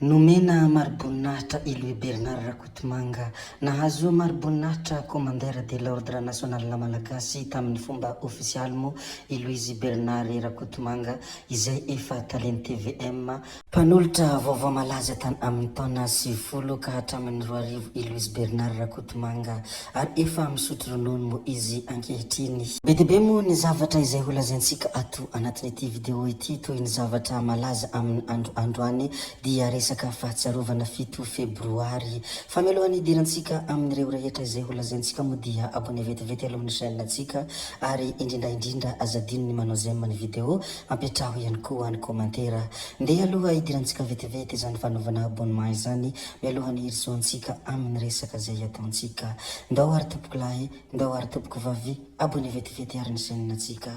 Nomena mari-boninahitra i Louis Bernard Rakotomanga. Nahazo mari-boninahitra Commandeur de l'Ordre National Malagasy tamin'ny fomba ofisialy moa i Louis Bernard Rakotomanga izay efa talen'ny tvm, Mpanolotra vaovao malaza tany amin'ny taona 90 ka hatramin'ny 2000 i Louis Bernard Rakotomanga ary efa misotro ronono moa izy ankehitriny. Be dia be moa ny zavatra izay ho lazaintsika ato anatin'ity video ity toy ny zavatra malaza amin'ny andro androany dia resaka fahatsiarovana 7 febroary. Fa mialohan'ny hidirantsika amin'ireo rehetra izay ho lazaintsika moa dia abonné vetivety aloha ny chaîne-ntsika ary indrindra indrindra aza adino ny manao j'aime ny video Apetraho ihany koa ny commentaire. Ndeha aloha hidirantsika vetivety izany fanaovana abonnement izany mialohan'ny hirosoantsika amin'ny resaka izay ataontsika. Ndao ary tompoko lahy, ndao ary tompoko vavy, abonné vetivety ary ny chaîne-ntsika.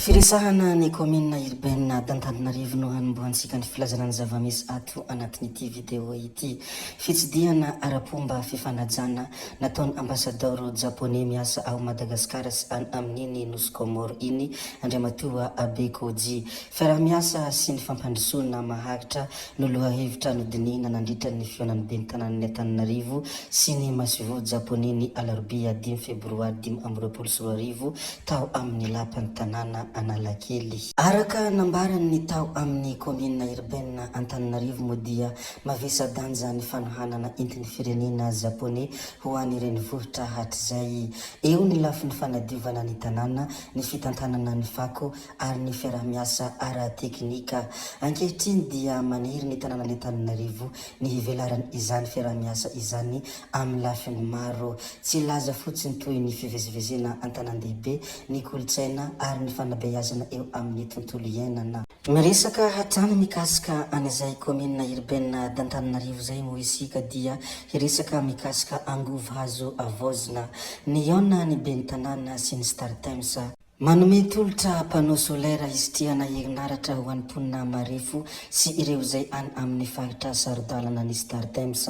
Firesahana ny kaominina urbaine d'Antananarivo no hanombohantsika ny filazana ny zava-misy ato anatin'ity vidéo ity. Fitsidihana ara-pomba fifanajana nataon'ny ambasadaoro japoney miasa ao Madagasikara sy any amin'iny Nosy Kaomoro iny, Andriamatoa Abe Koji. Fiaraha-miasa sy ny fampandrosoana maharitra no lohahevitra nodinihina nandritra ny fihaonan'ny ben'ny tanànan'i Antananarivo sy ny masoivoho japoney ny alarobia 5 febroary 2025 tao amin'ny lapan'ny tanàna Analakely. Araka nambaran'ny tao amin'ny kaominina urbaine Antananarivo moa dia mavesa-danja ny fanohanana entin'ny firenena japoney ho an'ny renivohitra hatrizay. Eo ny lafiny fanadiovana ny tanàna, ny fitantanana ny fako ary ny fiaraha-miasa ara-teknika. Ankehitriny dia maniry ny tanànan'Antananarivo ny hivelaran'izany fiaraha-miasa izany amin'ny lafiny maro. Tsy hilaza fotsiny toy ny fivezivezena an-tanàn-dehibe, ny kolontsaina ary ny fanabeazana eo amin'ny tontolo iainana. Miresaka hatrany mikasika an'izay kaominina urbaine d'Antananarivo izay moa isika dia hiresaka mikasika angovo hazo havaozina. Nihaona ny ben'ny tanàna sy ny Startimes. Manome tolotra panneau solaire hisitrihana herinaratra ho an'ny mponina marefo sy ireo izay any amin'ny faritra saro-dalana ny Startimes.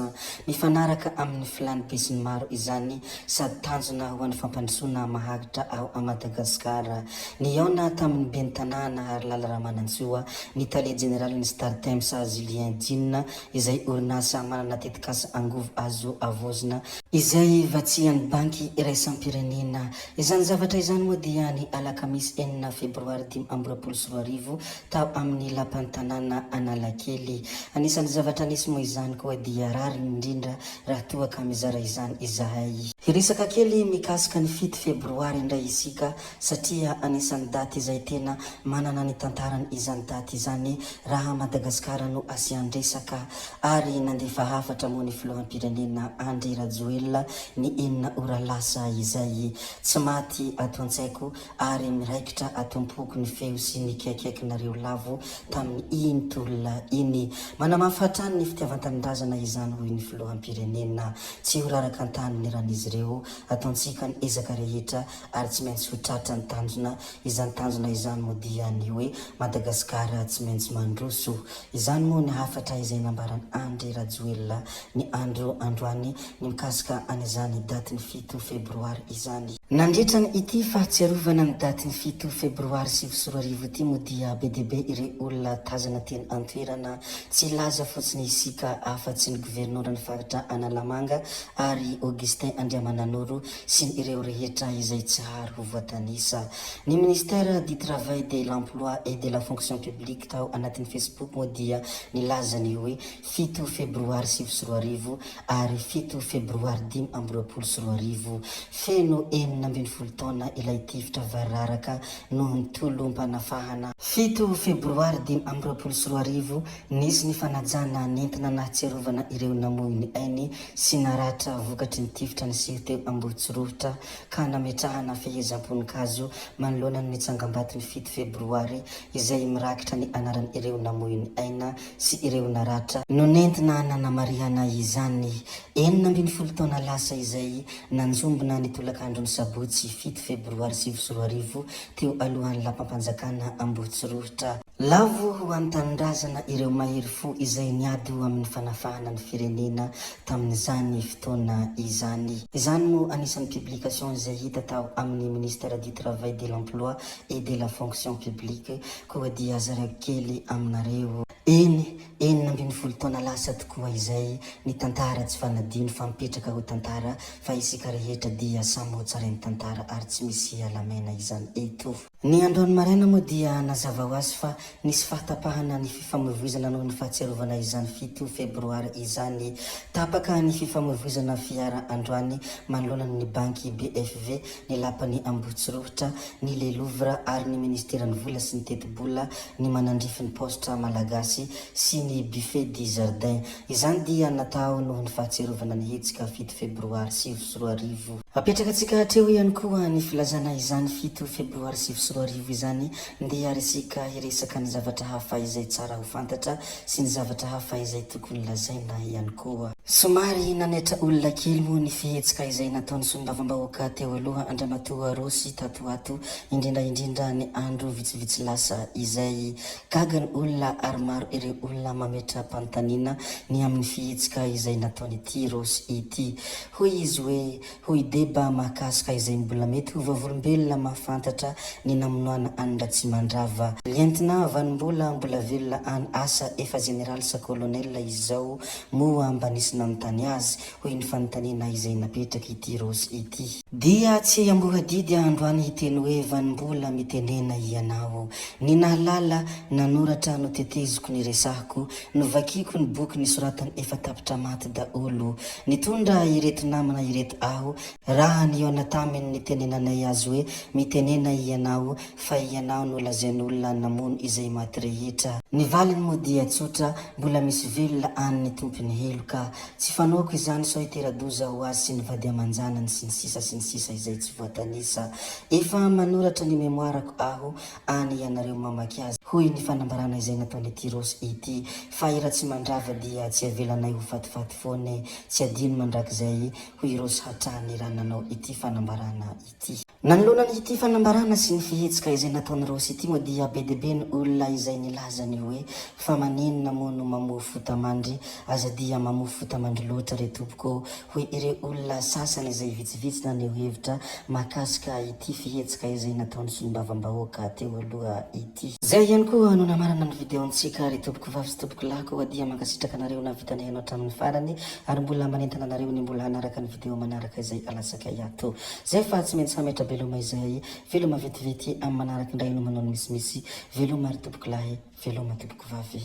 Mifanaraka amin'ny filàn'ny besinimaro izany sady tanjona ho an'ny fampandrosoana maharitra ao Madagasikara. Nihaona tamin'ny ben'ny tanàna Harilala Ramanantsoa ny tale jeneralin'ny Startimes Julien Jin izay orinasa manana tetikasa angovo azo havaozina izay vatsian'ny Banky iraisam-pirenena. Izany zavatra izany moa dia ny alakamisy 6 febroary 2025 tao amin'ny lapan'ny tanàna Analakely. Anisan'ny zavatra nisy moa izany koa dia rariny indrindra raha toa ka mizara izany izahay. Hiresaka kely mikasika ny 7 febroary indray isika satria anisan'ny daty izay tena manana ny tantarany izany daty izany raha Madagasikara no asian-dresaka ary nandefa hafatra moa ny filoham-pirenena Andry Rajoelina ny enina ora lasa izay. Tsy maty ato an-tsaiko ary miraikitra ato am-poko ny feo sy ny kiakiakinareo lavo tamin'ny iny tolona iny. Manamafy hatrany ny fitiavan-tanindrazana izany hoy ny filoham-pirenena. Tsy ho raraka an-tany ny ran'izy ireo. Ataontsika ny ezaka rehetra ary tsy maintsy ho tratra ny tanjona. Izany tanjona izany moa dia ny hoe Madagasikara tsy maintsy mandroso. Izany moa ny hafatra izay nambaran'i Andry Rajoelina ny andro androany ny mikasika an'izany datin'ny 7 febroary izany. Nandritra ny ity fahatsiarovana ny datin'ny 7 febroary 2009 ity moa dia be dia be ireo olona tazana teny an-toerana. Tsy hilaza fotsiny isika afa-tsy ny governoran'ny faritra Analamanga ary Augustin Andriamananoro sy ny ireo rehetra izay tsy hary ho voatanisa. Ny Ministère du Travail, de l'Emploi et de la Fonction Publique tao anatin'ny Facebook moa dia nilaza ny hoe 7 febroary 2009 ary 7 febroary 2025. Feno 16 taona ilay tifitra variraraka noho ny tolom-panafahana. 7 febroary 2025, nisy ny fanajana nentina nahatsiarovana ireo namoy ny ainy sy naratra vokatry ny tifitra niseho teo Ambohitsorohitra ka nametrahana fehezam-poninkazo manoloana ny tsangambaton'ny 7 febroary izay mirakitra ny anaran'ireo namoy ny aina sy ireo naratra no nentina nanamarihana izany. 16 taona lasa izay, nanjombona ny tolakandron'ny sabotsy. sabotsy 7 febroary 2009 teo alohan'ny lapam-panjakana Ambohitsorohitra. Lavo ho an'ny tanindrazana ireo mahery fo izay niady ho amin'ny fanafahana ny firenena tamin'izany fotoana izany. Izany no anisan'ny publication izay hita tao amin'ny Ministère du Travail de l'Emploi et de la Fonction Publique koa dia zaraiko kely aminareo. Eny, 16 taona lasa tokoa izay ny tantara tsy fanadino fa mipetraka ho tantara fa isika rehetra dia samy ho tsarain'ny tantara ary tsy misy hiala-maina izany eto. Ny androany maraina moa dia nazava ho azy fa nisy fahatapahana ny fifamoivoizana noho ny fahatsiarovana izany 7 febroary izany. Tapaka ny fifamoivoizana fiara androany manoloana ny banky BFV, ny lapan'i Ambohitsorohitra, ny Le Louvre ary ny ministeran'ny vola sy ny tetibola, ny manandrify ny paositra malagasy sy ny Buffet du Jardin. Izany dia natao noho ny fahatsiarovana ny hetsika 7 febroary 2009. Apetrakantsika hatreo ihany koa ny filazana izany 7 febroary 2009 izany, ndeha ary isika hiresaka ny zavatra hafa izay tsara ho fantatra sy ny zavatra hafa izay tokony lazaina ihany koa. Somary nanaitra olona kely moa ny fihetsika izay nataon'ny solombavambahoaka teo aloha Andriamatoa Rossy tato ho ato, indrindra indrindra ny andro vitsivitsy lasa izay. Gaga ny olona ary maro ireo olona mametra-panontaniana ny amin'ny fihetsika izay nataon'ity Rossy ity. Hoy izy hoe, Hoy Deba mahakasika izay mbola mety ho vavolombelona mahafantatra ny namonoana an'i Ratsimandrava. Lieutenant Vanimbola mbola velona any asa efa jeneraly sa colonel izy izao moa mba nisy nanontany azy? hoy ny fanontaniana izay napetrak'ity Rossy ity. Dia tsy ambohadidy aho androany hiteny hoe Vanimbola mitenena ianao. Ny nahalala, nanoratra noteteziko niresahiko, Novakiko ny boky nisoratany efa tapitra maty daholo. Nitondra ireto namana ireto aho raha nihaona taminy nitenenanay azy hoe mitenena ianao fa ianao no lazain'olona namono izay maty rehetra. Ny valiny moa dia tsotra, mbola misy velona any ny tompon'ny heloka. Tsy fanaoko izany sao hitera-doza ho azy sy ny vady aman-janany sy ny sisa sy ny sisa izay tsy voatanisa. Efa manoratra ny memoirako aho any ianareo mamaky azy, hoy ny fanambarana izay nataon'ity Rossy ity, fa i Ratsimandrava dia tsy avelanay ho fatifaty foana e, tsy adino mandrakizay, hoy Rossy hatrany raha nanao ity fanambarana ity. Nanoloana ny ity fanambarana sy ny fihetsika izay nataon'i Rossy ity moa dia be dia be ny olona izay nilaza ny hoe fa maninona moa no mamoa fota-mandry, aza dia mamoa fota-mandry loatra re tompoko ô, hoy ireo olona sasany izay vitsivitsy naneho hevitra mahakasika ity fihetsika izay nataon'ny solombavambahoaka teo aloha ity. Izay ihany koa no namarana ny video-ntsika ry tompoko vavy sy tompoko lahy koa dia mankasitraka anareo nahavita nihaino hatramin'ny farany ary mbola manentana anareo ny mbola hanaraka ny video manaraka izay alatsakay ato. Izay fa tsy maintsy hametra-beloma izay, veloma vetivety amin'ny manaraka indray no manao ny misimisy, veloma ry tompoko lahy, veloma tompoko vavy.